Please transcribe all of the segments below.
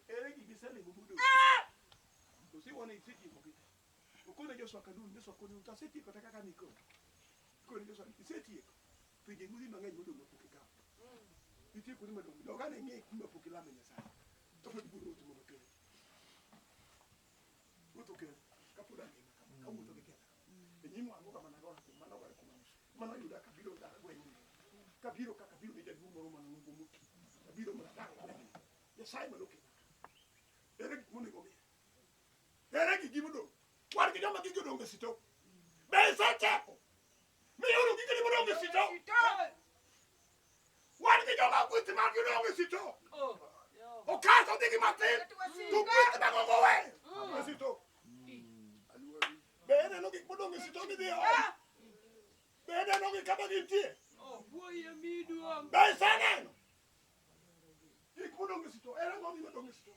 Ere gigi iselimo modong'? Osiwone isetieko gi te. Okone Joshua kadun, Joshua koni to asetieko te kaka nikoni. Koni Joshua isetieko. Pinje ruodhi mang'eny modong' mapok ikawo. Nitie kuonde madong'. Dog ane ing'i kuma pok ilame Nyasaye. To pod ibiro ruoth mondo okel. Ruoth okel kapod angima kama, kawuotho gi tienda kama. E nyim wang'o kama nagora kuma nogore kuma. Mano yuda kabiro dala gweng'ni. Kabiro kaka biro ne jaduong' moro manang'ongo moti. Abiro mana dala gweng'ni. Nyasaye manokela ka. Ere gik monego omiya? Ere gigi modong'? Wan gi joma gigi odong' e sito. Be isecheko? Miyudo gigeni modong' e sito? Wan gi joma gweth margi odong' e sito. Okaso dhi gi matin to gweth magogo we e sito. Be ineno gik modong' e sito midhi ol? Be ineno gi kama gintie? Be iseneno? Gik modong' e sito, en ang'o gima odong' e sito?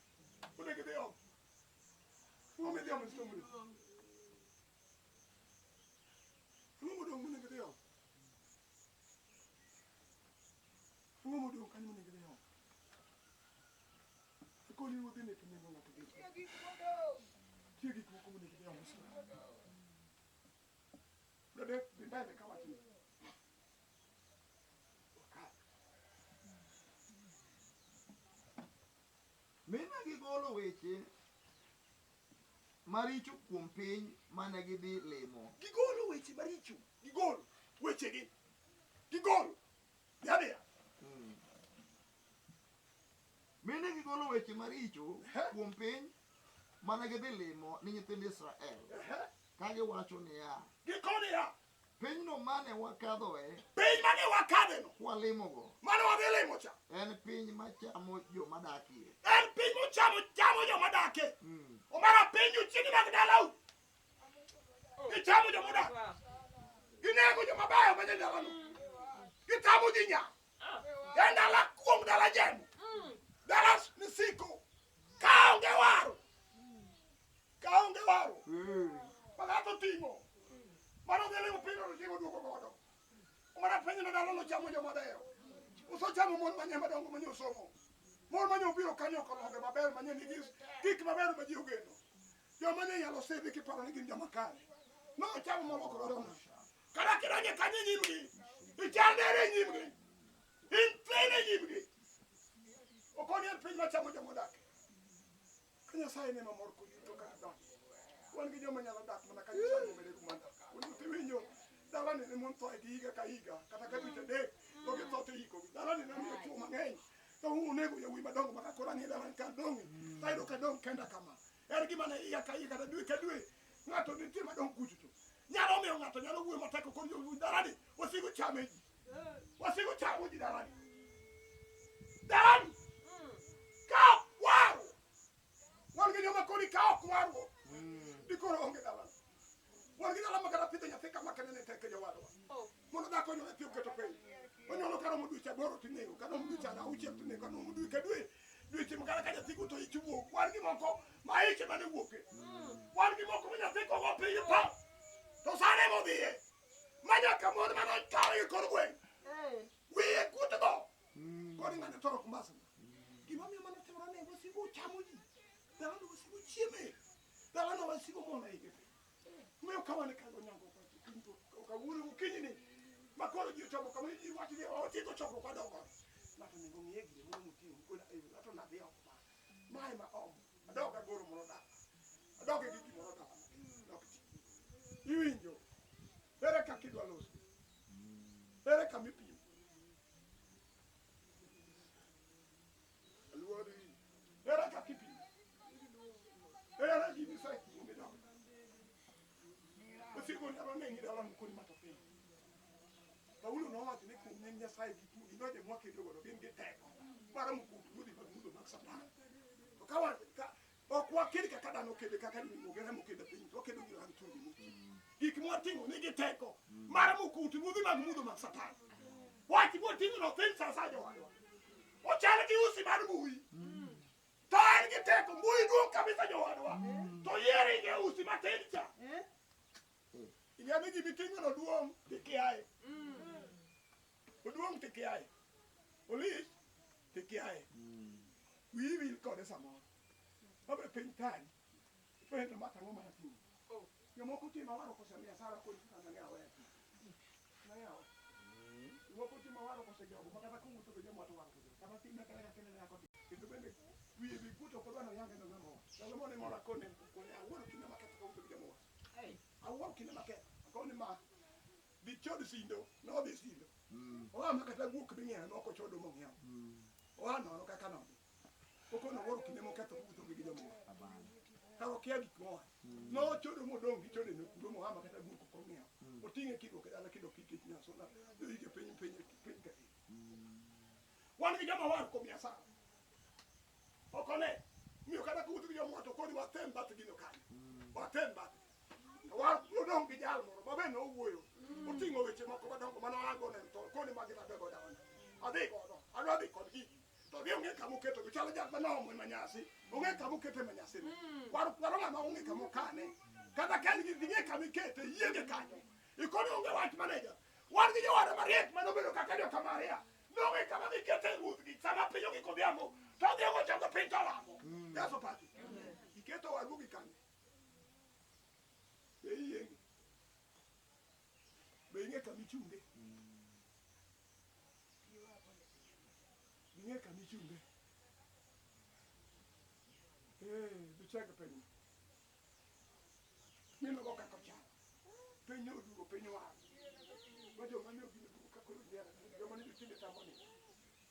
Onego idhi oko. Ang'o midhi omo e sito modong'? Ang'o modong' monego idhi oko? Ang'o modong' kanyo monego idhi oko? Akoni ruodhi ni to nego ng'ato gi. Nitie gik moko monego idhi oko e sito. Dodek, dhi mbele kawachni. Mi ne gigolo weche maricho kuom piny mane gidhi limo. Gigolo weche maricho. Gigolo wechegi. Gigolo. Dhi adhiya. Mi ne gigolo weche maricho kuom piny mane gidhi limo ni nyithind Israel, ka giwacho niya, Giko niya, Pinyno mane wakadhoe. Piny mane wakadheno. Kwalimogo. Mane wadhi limo cha. En piny machamo joma dakie. En piny mochamo chamo joma dakie. Omara piny jochiende mag dalau. Gichamo joma odak. Ginego joma bayo manie dalano. Gitamo ji nya. En dala kuong dala jemo. Dala misiko. Kaonge waro. Kaonge waro. Ma ng'ato ting'o. Mano dhi limo pinyno to chieng' oduogo godo. Mana pinyno dalano chamo joma beyo. Osechamo mon manye madongo manye osomo. Mon manye obiro kanyo okolonge maber manye nigi gik maber ma ji ogeno. Joma ne inyalo sidhi kiparo ni gin joma kare. Nochamo molokore odongo. Kata kidonjo kanyo e nyimgi, ichal dere e nyimgi. In thin e nyimgi. Okoni en piny machamo joma odak. Ka Nyasaye ne mamor kodi to kata donjo. Wan gi joma nyalo dak mana ka Nyasaye omede kuma dak. Onego tiwinjo dalani ne mon tho e gi higa ka higa kata ka dweche adek to githo to iyikogi. Dalani ne miyo chwo mang'eny to unego yawuoyi madongo ma ka koro ang'iyo dalani ka adong'e to ayudo ka adong' kenda kama. En gima ne higa ka higa kata dwe ka dwe ng'ato nitie madong' kucho to nyalo miyo ng'ato nyalo wuoyo matek okon jowuoyi dalani wasigu chame ji. Wasigu chamo ji dalani. Dalani ka ok warruok wan gi joma koni ka ok warruok dikoro onge dalano wan gi dala ma kata pidho nyathi kama kende ne tek e jowadwa mondo dhako onyuol nyathi oketo piny onyuolo ka romo dweche aboro tinego ka romo dweche auchiel tinego ka romo dwe ka dwe dweche ma kata ka nyathi go to ich wuok wan gi moko ma iche mane wuoke wan gi moko ma nyathi kogo piny pa to sane modhiye ma nyaka mon mane okawe gi kor gweng' wiye kuotgo kod ng'ane toro kumbasa gima miyo mano timore ne wasigu chamo ji dalano wasigu chieme dalano wasigu mono igi miyo ka wan ka onyango kawuono gokinyi ni ma koro ji ochomo kama ji wacho ni otieko chokruok wadok ot ng'ato onego ng'iye gire moro moting'o mokona e ng'ato nadhi oko ma mae ma omo adok agoro moro dala adok gi gimoro dala dok ti iwinjo ere kaka idwa loso ere kama ipimo Aluori. Ere kaka ipimo? Ere gima isetimo midok? Wasigu nyalo neni dala mokoni mato piny. Paulo nowacho ni kuom nying Nyasaye gik gidonje mwakedo godo gin gi teko mar muko ruodhi mag mudho mag Satan. To ka wan ka ok waked kaka dhano kede kaka ringruok remo kedo piny to wakedo gi lang chumbi moti. Gik mwating'o nigi teko mar muko ruodhi mag mudho mag Satan. Wach mwating'o no thin sa sa jowadwa. Ochal gi usi mar mbui. To en gi teko, mbui duong' kabisa jowadwa. To yier inge usi matin cha. Ing'e ni gima iting'o no duong' tikiaye. Oduong' tikiaye. Olich tikiaye. Wiyi wil kode samoro. Mabe piny tani. Ipenjo to ma tang'o mana timo. Jomoko timo awaro kosemiya sara kod kaka ne aweyo. Ne aweyo. Jomoko timo awaro kosejogo ma kata kowuotho be joma to waro kosejogo. Kata time kata kaka ne ako. Kendo bende wiye bi kuto kodwa no yange no ng'ama owacho. Ndalo moro ne moro akone kone awuoro kinde maketho kawuotho gi joma owacho. Awuoro kinde maketho. Akone ma dhi chod sindo, nodhi sindo. Oa ma kata guok ming'iewo ne ok ochodo mong'iewo. Oa nono kaka nodhi. Okono awuoro kinde moketho kowuotho gi joma owacho. Kar okia gik mowacho. Nochodo modong' gi chode no kuro moa ma kata guok ok ong'iewo. Oting'e kidwoke dala kidok nikech nyasona joike piny piny piny ka piny. Wan gi joma war kuom Nyasaye. Ok one. Miyo kata kowuotho gi joma to koni watem bath gino kanyo. Watem bath. To war odong' gi jal moro ma be nowuoyo. Oting'o weche moko madongo mane oago ne to koni magi nadhi godo an. Adhi godo. Adwa dhi kod gigi. To gi onge kama oketogi. Chalo jal mane oomo e manyasi. Onge kama okete e manyasi no. War dwaro ng'ama onge kama okane. Kata ka en gi ing'e kama ikete, yienge kanyo. Ikoni onge wach maneja. Wan gi jowada mariek mane obedo kaka joka Maria. Nong'e kama gikete ruodhgi sama piny ogik odhiambo. To odhi ogochongo piny to olamo. Yesu paki. Iketo waruogi kanye? Be iyieng'e? Be ing'e kama ichunge? Ing'e kama ichunge? Eh, duchek piny. Neno kaka ochalo. Piny oduogo, piny wang'. Ma joma ne obiro duogo ka koro nyiero, joma ne jochinde tamo ni.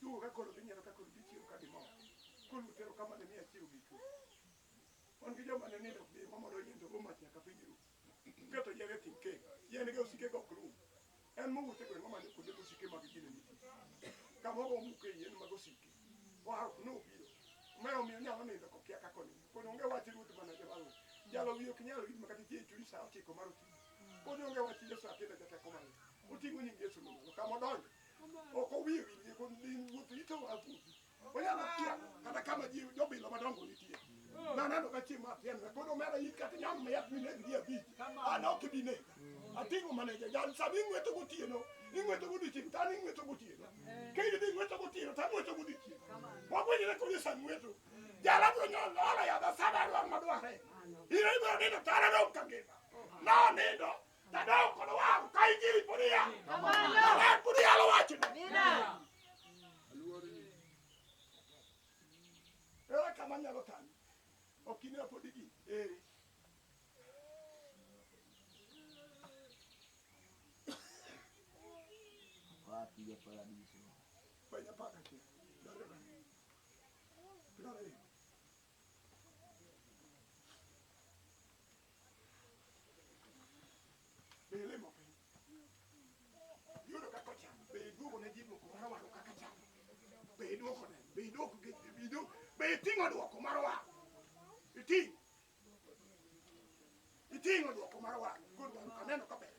Duogo ka koro ginyiero ka koro gichiewo ka gimor. Koro utero kama ne miya chiewo gi kwe. Wan gi joma ne nindo ok dhi, mamoro yien to go mach nyaka piny ru. Keto yien e thim keng. Yien gi osike go ok rum. En mowuotho e gweng' omanyo kuonde mosike mag gine nitie. Kama ogo muke yien mag osike. Warruok nobiro. Omera omiyo onyalo nindo kokia kaka onindo. Koro onge wach ruoth mana jawaro. Jalo wiye ok nyal wil makata ichiew chuny sa 9 mar okinyi. Koro onge wach Yesu akeda jateko malo. Oting'o nying Yesu no malo. Kama odonjo. Ok owiye wil gi kon wuoth ito awuothi. Onyalo kia kata kama ji jobilo madongo nitie. Naneno ka chieng' ma atieno. Koro omera in kata inyalo miya yath mineg gi abich. An ok ibi nega. Ating'o maneja. Jal sama ing'weto gotieno, ing'weto godiochieng' to an ing'weto gotieno. Ka in idhi ng'weto gotieno to ang'weto godiochieng'. Wagwenyre kodi sa ng'weto. Jala biro nyolo olo yadha sama adwaro madware. In ibiro nindo to an adong' kangima. Nonindo to adong' kod wang' ka injili pod iyalo. Maler pod iyalo wachno. Ere kama nyalo tami? Ok in pod igi. Ere. Wapi ya paradiso? Fanya paka kia. Dare dare. Dare. Bele mo piny. Yudo kaka ochalo. Be iduogo ne ji duoko mar waro kaka chalo. Be iduoko ne. Be iduoko gi be iduoko. Be iting'o duoko mar waro. Iting'o. Iting'o duoko mar waro. Koro waro aneno ka ber.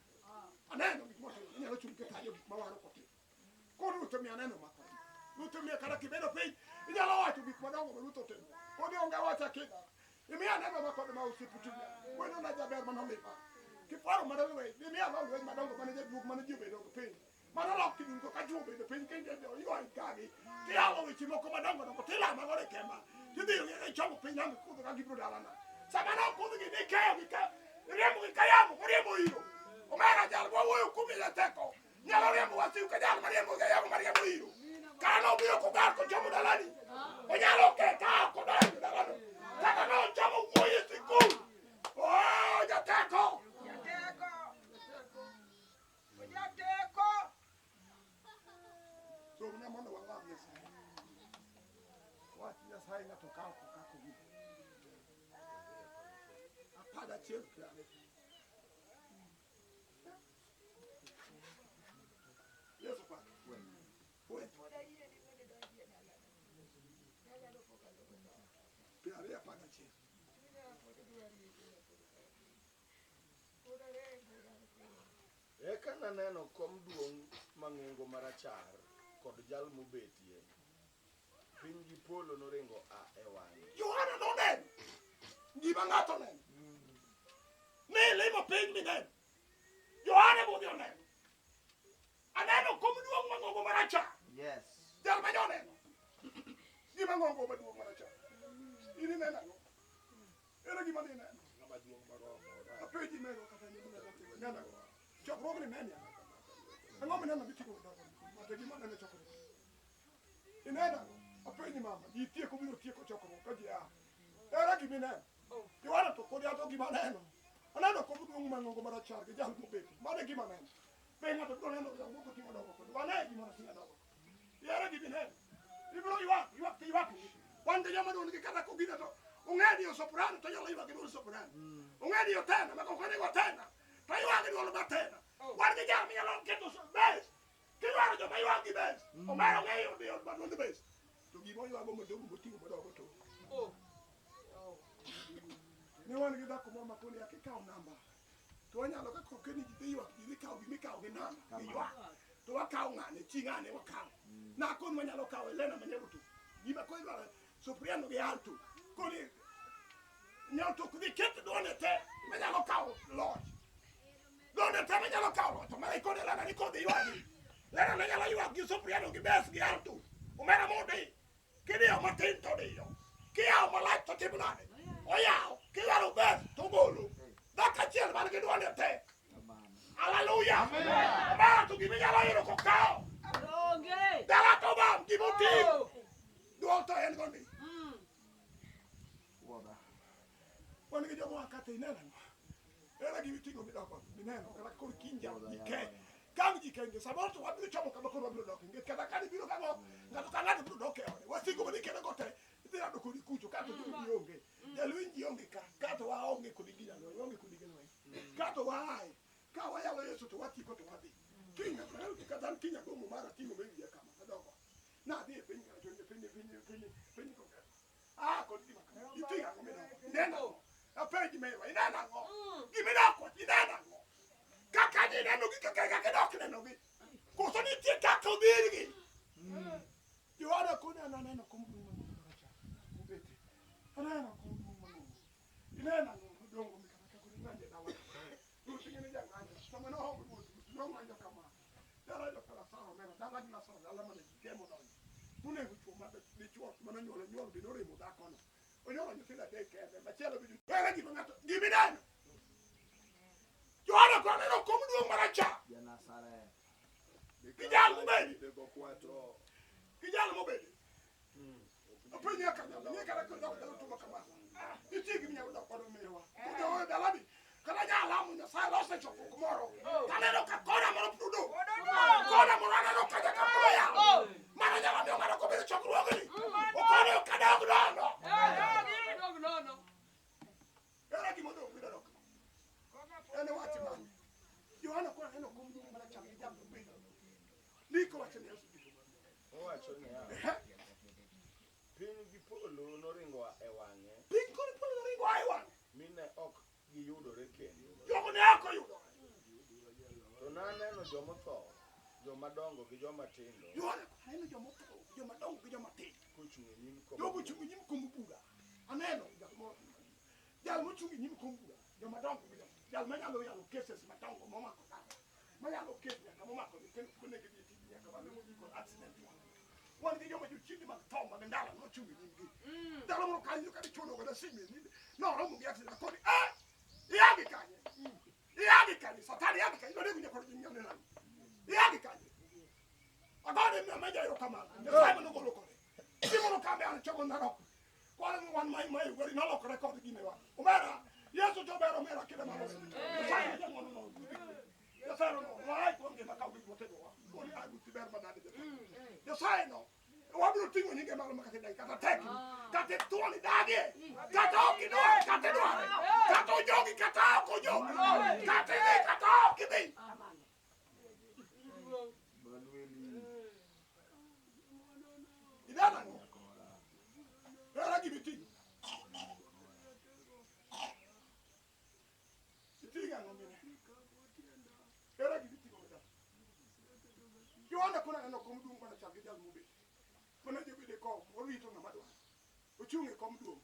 Aneno gik motimo. Inyalo chung' kitayo gik ma waro kotimo. Koro Ruoth omiyo aneno ma kotimo. Ruoth omiyo kata kibedo piny, inyalo wacho gik madongo ma Ruoth otimo. Koro onge wacha kida. Imiyo aneno ma kod ma osiepo chunya. Wendo na jaber mano lima. Kiparo mana lweny, imiyo alo lweny madongo mane jaduog mane ji obedo piny. Mano lok kidungo ka ji obedo piny kendo igoyo gagi. Tiyalo weche moko madongo dongo tilama godo e kema. Tidhi ichomo piny nang' kudho ka gibiro dalana. Sama nokudhgi nikeyogi ka riembogi ka yamo koriembo iro. Omera jal mwawuoyo kuom jateko. Nyalo riembo wasigu ka jal mariembo ga yamo mariembo iro. Kata nobiro kogar kochomo dalani. Onyalo ke ka ok odonjo dalano. Kata nochomo wuoyi e sikul. Oh, jateko. Jateko. Jateko. Somna mondo walam Nyasaye. Wach Nyasaye ng'ato ka oko kaka owinjo. 11 20. Yesu pake. Fweny. 20 11. Eka naneno kom duong' mang'ongo marachar kod jal mobetie. Piny gi polo noringo a e wang'e. Yohana noneno gima ng'ato neno. Ne limo piny mineno. Yohana bodhi oneno. Aneno kom duong' mang'ongo marachar. Yes. Jal ma noneno. Gima mang'ongo maduong' marachar. In ineno ang'o? Ere gima ne ineno? Ng'ama duong' moromo. Apenji merwa kata nyimine kata ineno ang'o? Chokruogni nene ang'o? Ang'o mineno miting'o madongo? Mate gima neno e chokruok. Ineno ang'o? Apenji mama, ji tieko biro tieko chokruok ka ji a. Ere gima ineno? Yohana to kod ato gima aneno. Aneno kom duong' mang'ongo marachar gi jal mobet. Mano e gima aneno. Be ng'ato biro neno jal moko ting'o dongo kod. Wane gima oting'o dongo. Ere gima ineno? Ibiro ywak, ywak to ywak. Wan gi joma duond gi kata kogine to ong'e diyo soprano to nyalo ywak gi duond soprano. Ong'e diyo tena, ma ok onego tena. To ywak gi duond mar tena. Wan gi jal minyalo keto bass. Kidwaro joma ywak gi bass. Omera ong'eyo diyo duond bass. To gima oywago modongo moting'o madongo to. Ne wan gi dhako moro makoni ya kikawo namba to wanyalo ka kokeni ji dhi ywak ji dhi kawo gima ikawo gi namba giywak to wakawo ng'ane chi ng'ane wakawo nakon wanyalo kawo Elena Manyabutu gima koro idwaro soprano gi alto koni nyalo to dhi ket duonde te manyalo kawo loch duonde te manyalo kawo loch to mana ikoni Elena ni kodhi ywagi Elena ne nyalo ywak gi soprano gi bass gi alto omera modi kidiyo matin to diyo kiyawo malach to timo nade oyawo kidwaro bass to golo dhako achiel man gi duonde te. Haleluya. Omera to gima inyalo yudo kokawo dala to bam gima oting'o duol to en go ndi. Wan gi joma kata ineno ang'o? Ere gima iting'o midoko mineno kata koro kinja ji ke kang ji kenge samoro to wabiro chomo kama koro wabiro dok nikech kata ka ibiro kang'o ng'ato ka ng'ato biro dok e ode wasigu mane kedo go te idhi rado kodi kucho kato ji onge jalweny ji onge ka kato waonge kodi gi jalweny waonge kodi gi lweny kato waaye ka wayalo Yesu to watieko to wadhi kiny ng'ato nyalo kata an kiny agomo mara ting'o me wiya kama adoko nadhi e piny karachuonyo piny piny piny piny koketho ah kod gima kama iting'o ang'o midoko ineno ang'o apenji merwa ineno ang'o gimidoko ineno ang'o kaka ji nenogi kaka kaka idok nenogi koso nitie kaka odhirgi Yohana koni an aneno kom duong' mang'ongo marachar mobete aneno kom duong' mang'ongo ineno ang'o madongo mikata kaka ng'anjo dawa ruoth ing'e ni jang'anjo sama nohombo ruoth nong'anjo kama dala joka Lazaro omera dala gi Lazaro dala mane ji temo donjo nonego chwo ma dichwo mane onyuolo nyuol be noremo dhakono onyuolo nyithindo adek kende machielo be ere gima ng'ato gimineno Yohana koro aneno kom duong' marachar gi jal mobedi gi jal mobedi apenji kaka nyalo ng'e kata kodok dala tumo kama nitie gima inyalo dok godo merwa mondo dalani kata nyalamo Nyasaye lose chokruok moro taneno ka kona moro prudo kona moro aneno ka nyaka prudo yawo mano nyalo miyo ng'ato kobedo chokruogni okono kadog nono ere gima odong' midodok en wach mane Yohana koro aneno kom duong' marachar gi jal mobedi ndiko wacho ni Yesu Owacho niya, piny gi polo noringo e wang'e, piny kod polo noringo a e wang'e mi ne ok giyudore kendo. Jogo ne ok oyudore. To naneno jomotho, joma dongo gi joma tindo, Yohana koro aneno jomotho joma dongo gi joma tindo kochung' e nyim kom jogo ochung' e nyim kom bura aneno jal moro jal mochung' e nyim kom bura joma dongo gi joma jal manyalo yalo cases madongo momako dhano manyalo kes nyaka momako nyithindo konego dhi e tij nyaka mane mogik kod accident wan gi joma jochiende mag tho mag ndala nochung' e nyimgi ndalo moro kanyo ka dichuno godo sime ni noromo gi accident akoni eh iagi kanye iagi kanye satani iagi kanye nonego nyaka nyone iagi kanye agone meja erokamano Nyasaye manogolo kode gimoro kambe an chogo Narok kwan wan mai mai ugari nolokore kod ginewa omera Yesu to ber omera kinde malo Nyasaye jang'wono no Nyasaye no waai kuom ngima ka gik motego wa koni aguti ber manade Nyasaye no wabiro ting'o nyinge malo makata dakika kata tek kata thuon idagie kata ok idwar kata idware kata ojogi kata ok ojogi kata idhi kata ok idhi ineno ang'o ere gima iting'o iting'o ang'o mine ere gima iting'o midala Yohana koro aneno kom duong' mana chal gi jal mobet mana jobet e kom orito ng'ama dwaro ochung' e kom duong'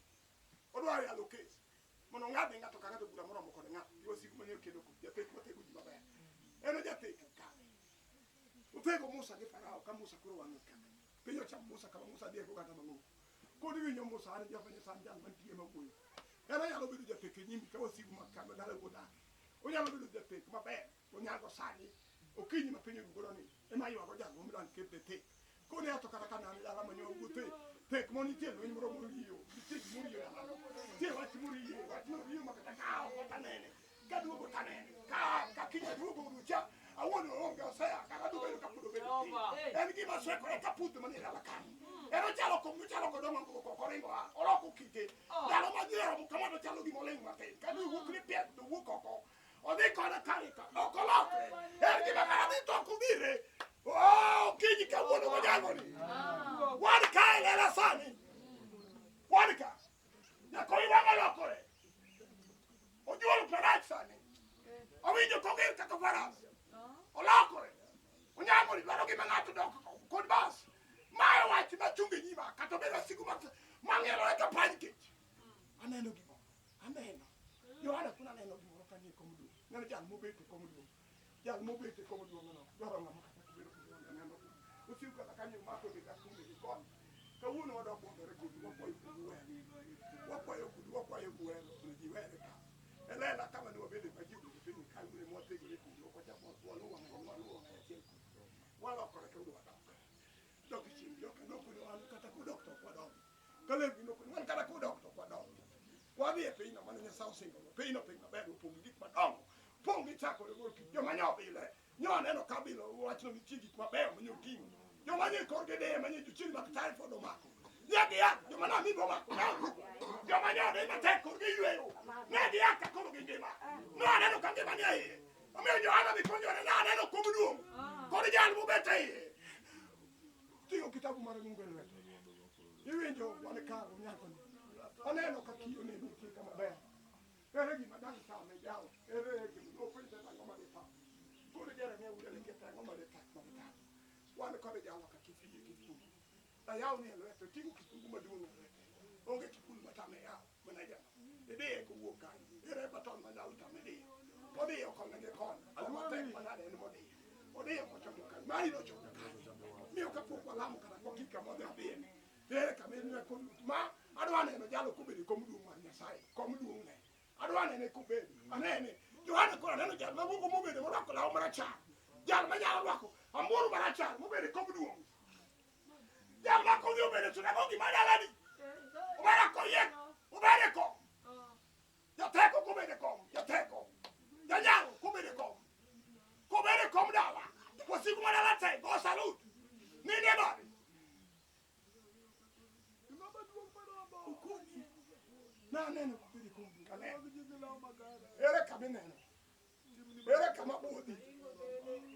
odwaro yalo kes mondo ong'ad ne ng'ato ka ng'ato bura moromo kod ng'ato gi wasigu manie kedo kod jathek mathego ji maber en ojathek ka othego Musa gi Farao ka Musa koro wang'e kaka piny ochamo Musa kama Musa dhi e oganda mang'ongo Kod iwinjo Musa an Jehova Nyasaye jal mantie mawuoyo. En onyalo bedo jathek e nyimi ka wasigu mag kama dala odake. Onyalo bedo jathek maber, onyago sani. Okinyi ma piny orugo ni ema ywago jal momidwa niketne thek. Kone ato kata ka nane dala manyo wuothe thek mo nitie lweny moro moriyo, nitie gimoriyo dala. Nitie wach moriyo, wach moriyo ma kata ka oko tanene, kaduogo tanene, ka kiny aduogo orucha, awuon oonge osea, kata dobedo ka pod obedo piny. En gima swekore ka puth manie dala kanyo. En ochalo kom ochalo kod ong'o koko oringo a, oloko kite. Ndalo ma ji oromo kama to chalo gima oling' matin. Ka dhi wuok ni piek to wuok oko. Odhi kode kare ka, ok olokre. En gima kata dhi to ok odhire. Oh, okinyi kawuono gonyango ni. Wan ka e lela sani. Wan ka. Nyaka iwang' olokore. Ojuol marach sani. Owinjo koger kaka faras. Olokore. Onyango ni dwaro gima ng'ato dok kod bas. Mae wach machung' e nyima kata obedo wasigu mang'elore ka pany kech. Aneno gimoro. Aneno. Yohana kuna aneno gimoro kanie kom duong'. Neno jal mobet e kom duong'. Jal mobet e kom duong' no dwaro ng'ama kata kobedo koduong' aneno. Osiw kata kanyo mako gi kakunde gi koni. Kawuono wadok wagore kodu wakwayo kodu were. Wakwayo kodu wakwayo were mondo ji were ka. E lela kama ne wabede ma ji obedo piny ka ne mwathegore kodu ok wachak waluwo wang'e waluwo wang'e achiel kodu. Walokore kawuono wadok. Dok chien joka nokoni wan kata kudok to ok wadog. Kaleb gi nokoni wan kata kudok to ok wadog. Wadhi e pinyno mane Nyasaye osingonwa. Pinyno piny maber opong' gi gik madongo. Pong' gi chak kod mor kich. Joma nyo obile nyo aneno ka bilo wachno nitie gik mabeyo manyo oting'o. Joma nye korgi diye manye jochiende mag typhoid omako. Ne gia joma namibo omako. Joma nyo odhi matek korgi yweyo. Ne gia ka koro gingima. No aneno ka ngima ni e iye. Omiyo Johana dhi puonjore ne aneno kom duong' kod jal mobet e iye. Ting'o kitabu mar Mungu e lwete. Iwinjo wan ka onyagoni. Aneno ka kiyo ne nitie kama ber. Ere gima dang' tame jawa. Ere gima nopenjo ang'o ma ditame. Koro Jeremia wuod Eleketa ang'o ma ditame ma ditame. Wan kod jawa ka kifiye kifungu. Ayaw ni e lwete, oting'o kifungu maduong' e lwete. Onge kifungu matame yawo, mana jama. Idiye kowuok kanyo. Ere baton manyalo tame diyo. Odiyo koni gi koni. Koma tek manade en modiyo. Odiyo kochomo kanyo. Mari nochomo kanyo. Miyo kapok walamo kata kwa kika modhi odhiye. Ere kama en kod ma adwa neno jalo kobedo e kom duong' mar Nyasaye. Kom duong' ne. Adwa nene kobedo. Anene. Yohana koro aneno jal mawuogo mobedo morwako law marachar. Jal manyalo rwako amuru marachar mobedo e kom duong'. Jal ma kodhi obedo e sunagogi ma dalani. Obara koyiek. Obede e kom. Jateko kobedo e kom. Jateko. Janyalo kobedo e kom. Kobedo e kom dala. Wasigu ma dala te go salut. Ninde bade. Okoni. Naneno kobedo e kom duong'. Aneno. Ere kama ineno? Ere kama budhi?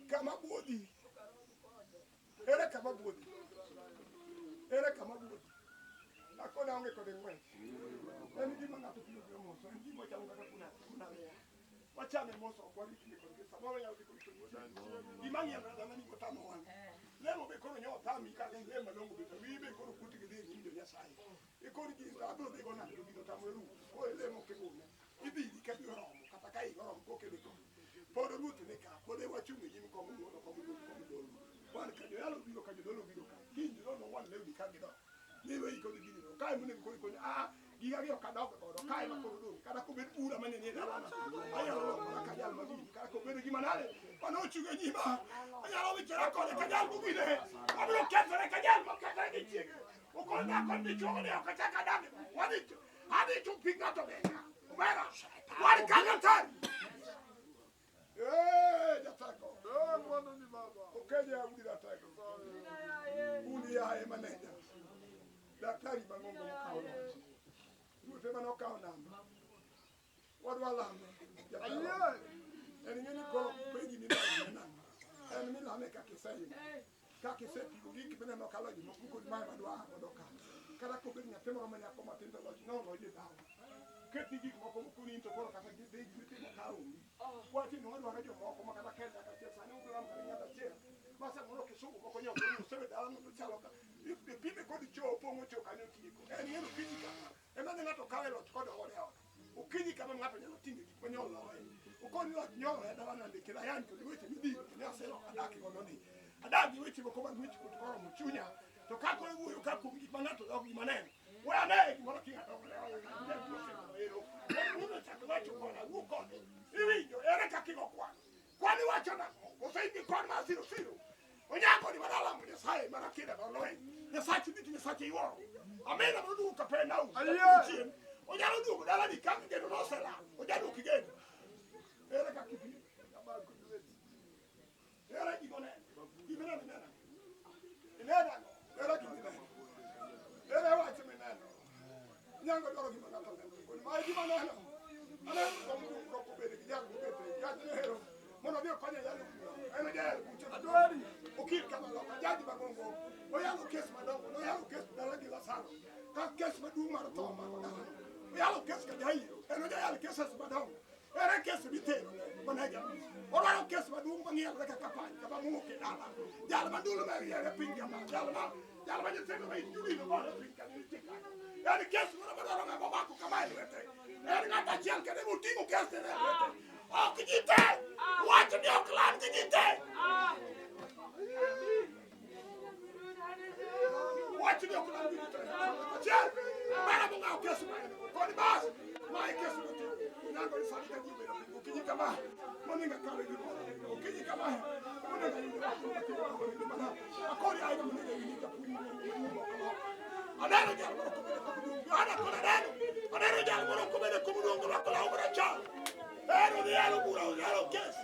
Kama budhi? Ere kama budhi? Ere kama budhi? Akona onge kode ng'wech. En gima ng'ato biro biro mos, en gima chalo kaka kuna kuna lea. Wachame mos ok warikni kodgi. Samoro nyalo dhi kod Gima ng'iyo na dhano ni otamo wang'e. Lemo be koro nyo otami ka lemo malong'o be to wiyi be koro kuti gi dhi e nyim jo Nyasaye. Ikoni gino abiro dhi go nade to gino otamore rumo. Koro ilemo kigune. Idhiri ka biro romo kata ka higa oromo kokele kom. Pod ruoth ni ka, pod e wachung' e nyim kom ng'wono, kom duong', kom dolo. Wan ka joyalo biro ka jodolo biro ka. Kiny jodolo wan lewni ka gidok. Ni weyi kod gini no. Kae monego koro ikoni, ah, giga gi ok adog godo. Kae ma koro dong'. Kata kobed bura mane nie dalana. Anyalo lokora ka jal magini. Kata kobedo gima nade. Mano ochung' e nyima. Anyalo wichora kode ka jal mogine. Wabiro kethore ka jal mokethore gi chiege. Okoni dhako dichuo ni ok achak adag. Wadhi adhi chup piny ng'ato geng'a. Omera, wan kanyo tari. Eh, jateko. Okenye audi ratego. Uni yaye maneja. Daktari mang'ongo mokawo loch. Ruoth ema nokawo namba. Wadwa lame. Jatelo. En ing'e ni koro penji ni lame nang'o. En milame kaka iseyudo. Kaka isepimo gik mineno ka loch moko kod mae madwa godo ka. Kata kobed nyathi moro ma nyako matin to loch noloj e dala. Ketni gik moko mokoni in to koro kata gidhi gimitimo ka onge. Wacho ni wadwaro jomoko ma kata kel nyaka achiel sani ubiro lamo kata ng'ato achiel. Ma samoro kisungu moko nyo osebedo dala no to chalo ka ipime kod choo opong'o choo kanyo tieko. En ing'e ni okinyi kama ema ne ng'ato kawe loch kod ode ot. Okinyi kama ng'ato nyalo ting'e gik manyalo loye. Okoni loch nyolo e dala nande kendo ayany kod weche midhiro to ne aseloko adak godo ni. Adak gi weche moko mag wich kuot koromo chunya. To ka koro iwuoyo ka kuom gik ma ng'ato dok gima neno. We ane gimoro king'ado ero. Iwinjo, ere kaka igo kwan? Kwan iwacho nang'o? Koso in gi kwan mar siro siro? Onyango ni madala mo Nyasaye mana kida mar lweny. Nyasache diki Nyasache iwuoro. Amina mondo duogo Kapernaum. Chien. Onyalo duogo dalani kaka geno noselal. Ojaduoki geno. Ere kaka ipimo? Ere gima oneno? Gima ineno ineno ang'o? Ineno ang'o? Ere gima ineno? Ere wach mineno? Nyango dwaro gima ng'ato oneno. Koni ma e gima aneno. Aneno kom duong' moro kobedo gi jal mobet e jal hero mondo odhi okonye yalo bura. En ojayal buche. Adwari okil kama loka jaji mang'ongo. Oyalo kes madongo. Noyalo kes dala gi Lazaro. Ka kes maduong' mar tho omako dalano. Oyalo kes ka Jairo. En ojayal cases madongo. Ere kes mitero manega. Odwaro kes maduong' mang'ielore kaka pany kama muok e dala. Jal ma ndulme riere piny kama. Jal ma nyithindo ma hikgi gore piny kama nitie kanyo. En kes moro madwaro ng'ama omako kama e lwete. En ng'at achiel kende moting'o kes e lwete. Ok ji te. Wach ni ok lan gi ji te. Wach ni ok lan gi ji te. Achiel. Mara mong'awo kes ma en go. Koni bas. Ma e kes moting'o. Onyango ni sani ka ji obedo piny okinyi kama. Monego akawe gi moro. Okinyi kama. Monego ayud wach mana. Akori ahinya monego awinj japuonj maduong' moko moko. Aneno jal moro kobedo kom duong'. Yohana kod aneno. Aneno jal moro kobedo kom duong' korwako law marachar. En odhi yalo bura, odhi yalo kes.